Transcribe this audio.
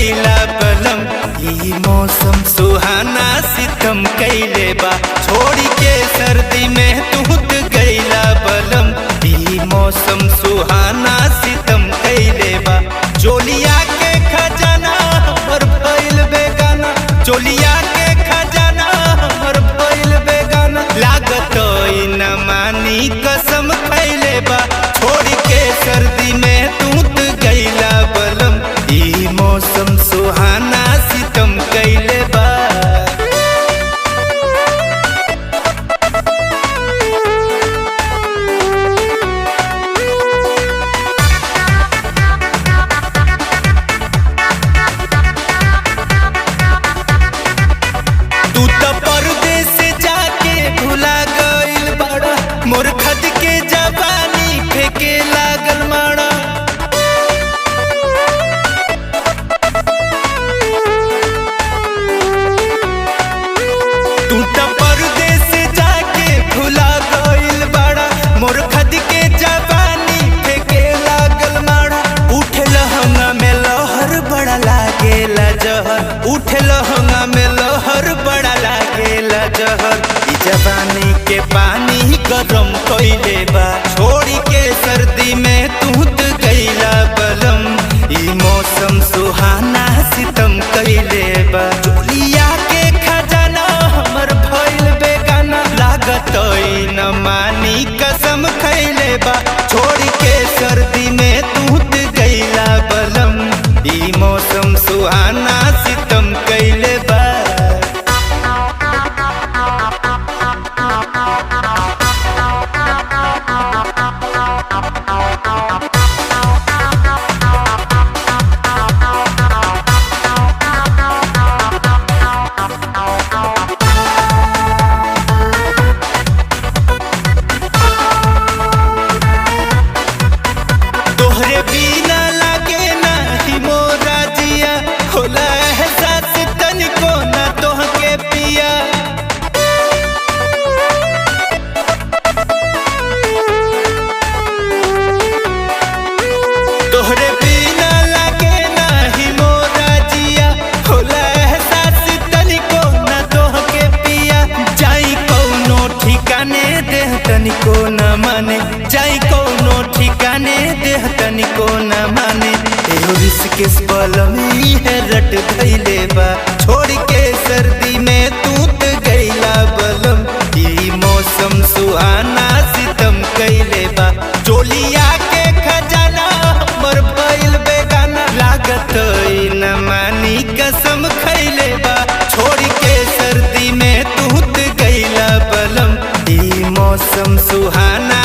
गईला बलम। ई मौसम सुहाना सितम कैले बा, छोड़ के सर्दी में तू त गईला बलम। ई मौसम सुहाना सितम कैले बा, चोलिया के खजाना हमर भइल बेगाना, चोलिया के खजाना हमर भइल बेगाना। लागत ई न मानी कसम खैले बा, छोड़ के सर्दी में तू त गईला बलम। ई मौसम सुहाना सितम कैले बा। तू त परदेस जाके भुला गइल बाड़ा, मोर खद के जवानी फेके लागल माड़ा। तू त परदेस जाके भुला गइल बाड़ा, मोर खद के जवानी फेके लागल माड़ा। उठल हंगा में लहर बड़ा लागेला जहर, उठल हंगा में लहर बड़ा लागेला जहर। ई जवानी के पानी गरम कइले बा, छोड़ के सर्दी में तू त गइला बलम। ई मौसम सुहाना सितम कइले बा, चोलिया के खजाना हमर भइल बेगाना। लागत ई न मानी कसम खैले बा, छोड़ के सर्दी में तू त गइला बलम। ई मौसम सुहाना सितम कैले बा। तोहरे बिना लागे नाही मोरा जिया, होला एहसास तनिको ना तोहके पिया। तोहरे बिना लागे नाही मोरा जिया, होला एहसास तनिको ना तोहके पिया। जाई कौनो ठिकाने देह तनिको न माने, जाई कौनो ठिकाने देह तनिको न माने। एहो ऋषिकेश बलम इहे रट धइले बा, छोड़ के सर्दी में तू त गइला बलम। ई मौसम सुहाना सितम कैले बा, चोलिया के खजाना हमर भइल बेगाना। लागत ई न मानी कसम खैले बा, छोड़ के सर्दी में तू त गइला बलम। ई मौसम सुहाना।